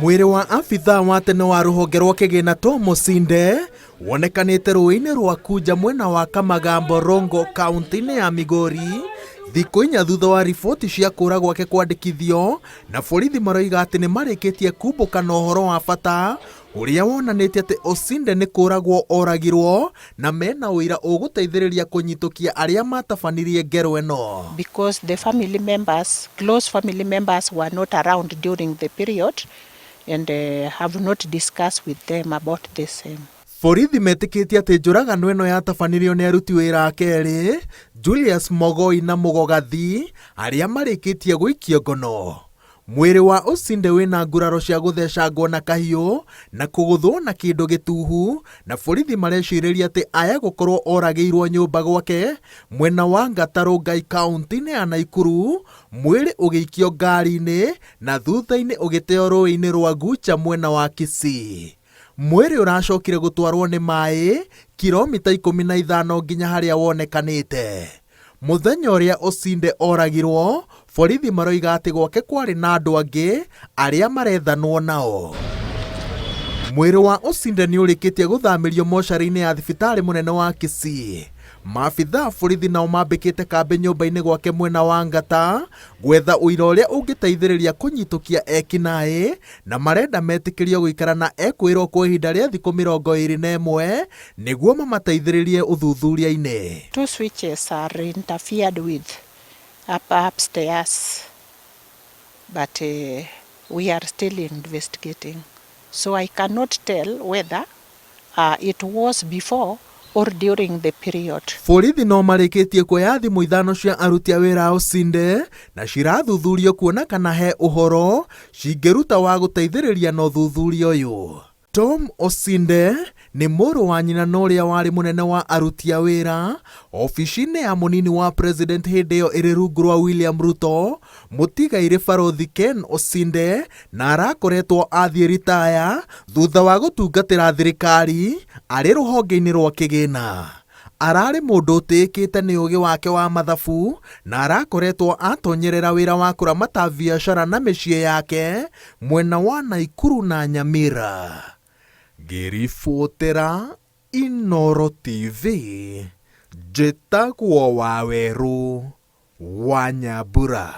Mwĩrĩ wa abithaa wa tene wa rũhonge rwa kĩgĩna Tom Osinde wonekanĩte rũĩ-inĩ rwa Kunja mwena wa Kamagambo Rongo kaunti-inĩ ya Migori thikũ 4 thutha wa riboti cia kũra gwake kwandĩkithio, na borithi maroiga atĩ nĩ marĩkĩtie kumbũka na ũhoro wa bata ũrĩa wonanĩtie atĩ Osinde nĩ kũragwo oragirwo na mena ũira ũgũteithĩrĩria kũnyitũkia arĩa matabanirie ngero ĩno. Because the family members, close family members were not around during the period and have not discussed with them about the same. Borithi metĩkĩtie atĩ njũragano ĩno yatabanirio nĩ aruti wĩra a kerĩ Julius Mogoi na Mũgogathi arĩa marĩkĩtie gũikio ngono. Mwĩrĩ wa Osinde wĩna nguraro cia gũthecangwo na kahiũ na kũgũthwo na kĩndũ gĩtuhu, na borithi marecirĩria atĩ aya gũkorwo oragĩirwo nyũmba gwake mwena wa Ngata Rongai kaunti-inĩ ya Naikuru, mwĩrĩ ũgĩikio ngari-inĩ na thutha-inĩ ũgĩteo rũĩ-inĩ rwa Gucha mwena wa Kisii. Mwĩrĩ ũracokire gũtwarwo nĩ maĩ kilomita 15 nginya harĩa wonekanĩte. Mũthenya ũrĩa Osinde oragirwo, borithi maroiga atĩ gwake kwarĩ na andũ angĩ arĩa marethanwo nao. Mwĩrĩ wa Osinde nĩ ũrĩkĩtie gũthamĩrio mocarĩ-inĩ ya thibitarĩ mũnene wa Kisii. Maabithaa borithi nao mambĩkĩte kambĩ nyũmba-inĩ gwake mwena wa Ngata gwetha ũira ũrĩa ũngĩteithĩrĩria kũnyitũkia ekinaĩ, na marenda metĩkĩrio gũikara na ekwĩrwo kwa ihinda rĩa thikũ 21 nĩguo mamateithĩrĩrie ũthuthuria-inĩ. Two switches are interfered with upstairs, but we are still investigating. So I cannot tell whether it was before or during the period. Borithi no marĩkĩtie kuoya thimũ 5 cia aruti a wĩra a Osinde na cirathuthurio kuona kana he ũhoro cingĩruta wa gũteithĩrĩria na ũthuthuria ũyũ. Tom Osinde nĩ mũrũ wa nyina na ũrĩa warĩ mũnene wa aruti a wĩra obici-inĩ ya mũnini wa president hĩndĩ ĩyo ĩrĩ rungu rwa William Ruto, mũtigairĩ Barothi Ken Osinde, na arakoretwo athiĩ ritaya thutha wa gũtungatĩra thirikari arĩ rũhonge-inĩ rwa kĩgĩna. Ararĩ mũndũ ũtĩĩkĩte nĩ ũgĩ wake wa mathabu na arakoretwo atonyerera wĩra wa kũramata biacara na mĩciĩ yake mwena wa Naikuru na Nyamira. Ngĩribotera Inooro TV, njĩtagwo Wawerũ wa Nyambura.